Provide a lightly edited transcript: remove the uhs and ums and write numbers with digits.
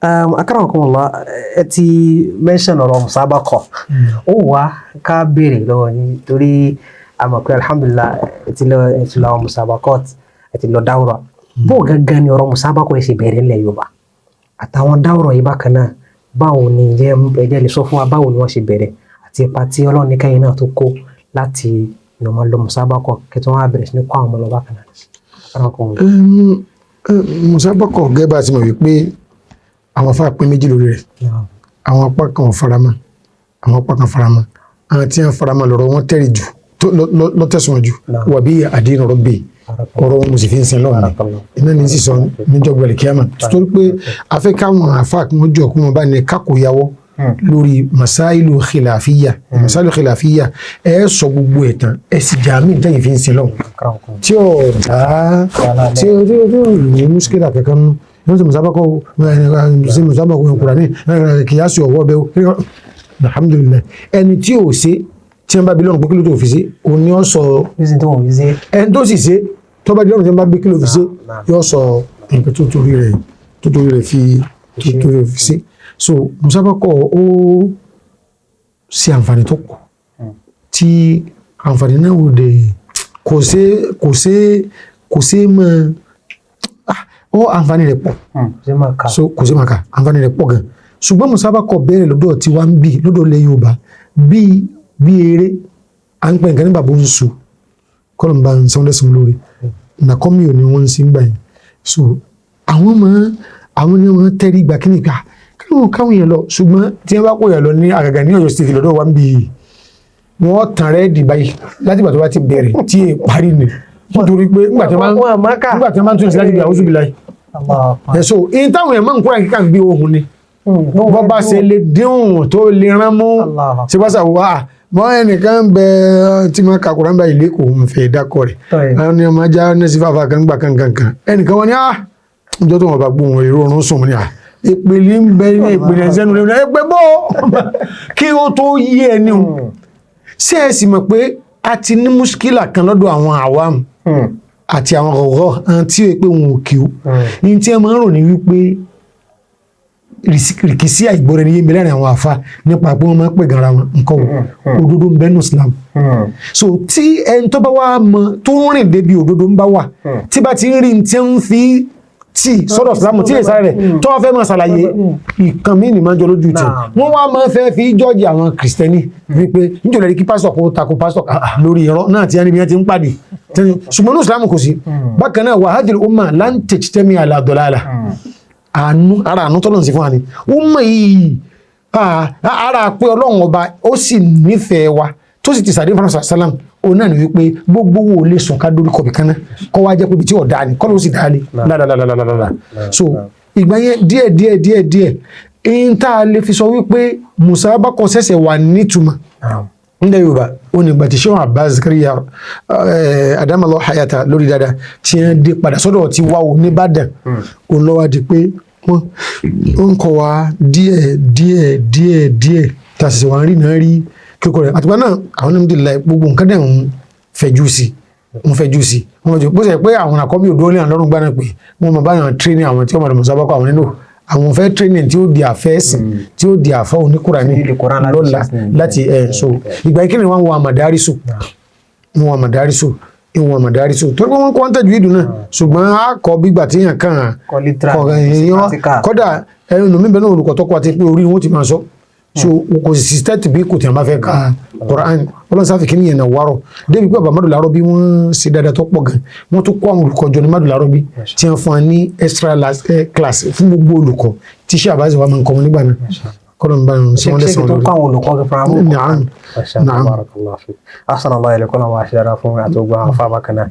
Akramakumullah, ẹ ti mention ọ̀rọ̀ musabaqah. Ó wá ká béèrè lọ́wọ́ yín, torí a mọ̀ pé alhamdulillah, ẹ ti lọ àwọn musabaqat, ẹ ti lọ dáwùrọ̀. Bó gangan ni ọ̀rọ̀ musabaqah ẹ ṣe bẹ̀rẹ̀ ńlẹ̀ Yorùbá àtàwọn dáwùrọ̀ yìí bákan náà? Báwo ni ǹjẹ́ ẹ jẹ́ lè sọ fún wa báwo ni wọ́n ṣe bẹ̀rẹ̀ àti ipa tí Ọlọ́run ní kẹ́yìn náà tó kó láti ìnàmọ́ lọ musabaqah kí tí wọ́n á bẹ̀rẹ̀ sí ní kó àwọn ọmọ lọ bákan náà? Akramakumullah. Musabaqah, gẹ́gẹ́ bá a ti mọ̀ wípé àwọn afá pín méjì lórí rẹ̀. Àwọn apá kan ò faramọ́, àwọn apá kan faramọ́. Àwọn tí wọ́n faramọ́, lọ́rọ̀ wọn tẹ̀rì jù lọ́tẹ̀sùn jù. Wà bí àdínà rọ́bì, ọ̀rọ̀ wọn mo sì fi ń sin lọ́wọ́ mi iná ní sísọ níjọ́ kíámà, torí pé afẹ́ káwọn àfa kí wọ́n jọ kí wọ́n bá ní kákòyàwó lórí masailu khilafiyya. Masailu khilafiyya, ẹ sọ gbogbo ẹ̀ tán, ẹ sì jàmí tẹ́yìn fi ń sin lọ́wọ́ tí ò dá tí ò ní muskila kankan nù. Yóò ṣe musabaqah, ṣe musabaqah Kùránì kìyàsí ọwọ́ bẹ́ẹ̀. Alhamdulillahi, ẹni tí ò ṣe, tí wọ́n bá bí lọ́rùn pé kí ló tó fi ṣe, òun ni ó sọ. Reason tó wọ́n fi ṣe. Ẹni tó sì ṣe, tó bá di lọ́rùn tí wọ́n bá bí kí ló fi ṣe, yóò sọ nǹkan tó torí rẹ̀ fi ṣe. So musabaqah, ó ṣe àǹfààní tó pọ̀, tí àǹfààní náà ò dé, kò ṣe mọ́ ó, àǹfààní rẹ̀ pọ̀. Ṣé máa kà. So kò sí máa kà, àǹfààní rẹ̀ pọ̀ gan. Ṣùgbọ́n musabaqah bẹ̀rẹ̀ lọ́dọ̀ tí wàá ń bì lọ́dọ̀ ilẹ̀ Yorùbá bí eré. À ń pè nǹkan ní bàbá ń su kọ́lọ̀ ń bá ń sanwó lẹ́sàn lórí nàkọ́mí ò ní wọ́n ń sí gbà yẹn. So àwọn mọ̀, àwọn ni wọ́n tẹ́rí gbà kí ni gbà káwọn yẹn lọ. Ṣùgbọ́n tí wọ́n bá kó yẹn lọ ní àgàgà ní Ọ̀yọ́ State lọ́dọ̀ wa ń bì, wọ́n tàn rẹ́ẹ̀dì báyìí láti ìgbà tó bá ti bẹ̀rẹ̀ tí è parí ni, nítorí pé nígbà tí wọ́n máa ń tún ìsìn láti gbà ó sùn bí láyé. So in táwọn èèyàn máa ń kúrò kíkà ń bí ohun ni bọ́ bá ṣe lè dín ohun tó lè rán mú ṣe bá ṣàwọ́ mọ́. Ẹnìkan ń bẹ tí wọ́n ka Kùránì báyìí lẹ́kọ̀ọ́, ń fẹ́ dákọ̀ rẹ̀. Àwọn ni ọmọ ajá ní sí fàfà kan gbà kankan. Ẹnìkan wọn ni, ah, ìjọ tó wọn bá gbóhùn èrò ọ̀run sùn ní à ìpele ń bẹ ní ìpele ẹsẹ̀nu rẹ̀ ẹ pé bó kí ó tó yé ẹni o. Ṣé ẹ sì mọ̀ pé a ti ní muskila kan lọ́dọ̀ àwọn àwam àti àwọn ọ̀rọ̀ àwọn tí ó yẹ pé wọn ò kí o ní tí ẹ máa ń rò ní wípé rìkísí àìgbọ́ra ẹni yé mi láàrin àwọn àfa nípa pé wọ́n máa ń pè gan ara wọn nǹkan o. Òdodo ń bẹ nù Islam. So tí ẹni tó bá wá mọ tó ń rìn débi òdodo ń bá wà, tí bá ti ń rí tí ń fi tí sọ́dọ̀ Islam tí èsà rẹ̀ tó wá fẹ́ máa ṣàlàyé ìkan mí ní máa ń jọ lójú tì, wọ́n wá máa fẹ́ fi jọ́ọ̀jì àwọn Kìrìsìtẹ́nì wípé níjọ́ lẹ́rí kí pásítọ̀ kó tako pásítọ̀ lórí irọ́ náà tí wọ́n níbi wọ́n ti ń pàdé. Ṣùgbọ́n ní Islam kò sí bákan náà. Wa hadhihi umma lan tajtami ala dalala. Àánú ara àánú tọ́lọ̀ sí fún wa ni umma yìí, ara pé Ọlọ́run Ọba ó sì nífẹ̀ẹ́ wa tó sì ti sàdé fún sàlám, òun náà ni wípé gbogbo wo lè sùn ká dórí kọ̀bì kan náà kọ́ wá jẹ́ pé ibi tí ọ̀dà ni kọ́ ló sì dáa ni lálálálálálá. So ìgbà yẹn, díẹ̀ díẹ̀ díẹ̀ díẹ̀, èyí tá a lè fi sọ wípé musabaqah ṣẹ̀ṣẹ̀ wà nítumọ̀ nílẹ̀ Yorùbá, ó ní ìgbà tí Sheikh Abbas Zakariya adamallah hayata lórí dáadáa tí wọ́n dé padà sọ́dọ̀ tí wà ó nìbàdàn, òun lọ́wọ́ di pé wọ́n ń kọ́ wa díẹ̀ díẹ̀ díẹ̀ díẹ̀, tá a sì wà ń rí náà rí kíkọ rẹ̀. Àtìgbà náà, àwọn alhamdulillah, gbogbo nǹkan dẹ̀ ń fẹ̀jú sí, ń fẹ̀jú sí, wọ́n jọ bó ṣe pé àwọn àkọ́bí òdó ní àlọ́run gbá náà pé wọ́n mọ̀ báyọ̀ tírénì àwọn tí wọ́n mọ̀ musabaqah. Àwọn nínú àwọn fẹ́ tírénì tí ó di àfẹ́sìn, tí ó di àfọ́ oníkùránì lọ́la láti ẹ̀. So ìgbà yìí, kí ni wọ́n wọ àmàdárísù, wọ́n wọ àmàdárísù, ìwọ̀n àmàdárísù, torí pé wọ́n kọ́ ń tẹ̀jú ìdùn náà. Ṣùgbọ́n a kọ́ bígbà tí yàn kàn kọ́dà ẹnu mi bẹ́ẹ̀ náà, olùkọ́ tọ́kọ àti pé orí wọn ti máa sọ. So kò sì tẹ́tì bí kò tí a bá fẹ́ ka Quran. Ọlọ́run sáfì kí nìyẹn náà wárọ̀ débi pé bàbá Madu Larọ́ bí wọ́n ṣe dáadáa tó pọ̀ gan. Wọ́n tún kó àwọn olùkọ́ jọ ní Madu Larọ́ bí tí wọ́n fún wa ní extra class fún gbogbo olùkọ́ tí iṣẹ́ àbáṣe wa máa ń kọ́ wọn nígbà náà. Kọ́lọ̀ ń bá wọn sí wọn lẹ́sàn lórí. Tó kọ́ àwọn olùkọ́ fúnra wọn. Naam. Naam. Barakallahu fik. Ahsanallahu ilaykum wa ṣe dáadáa fún àtọ́gbà àwọn afábákan náà.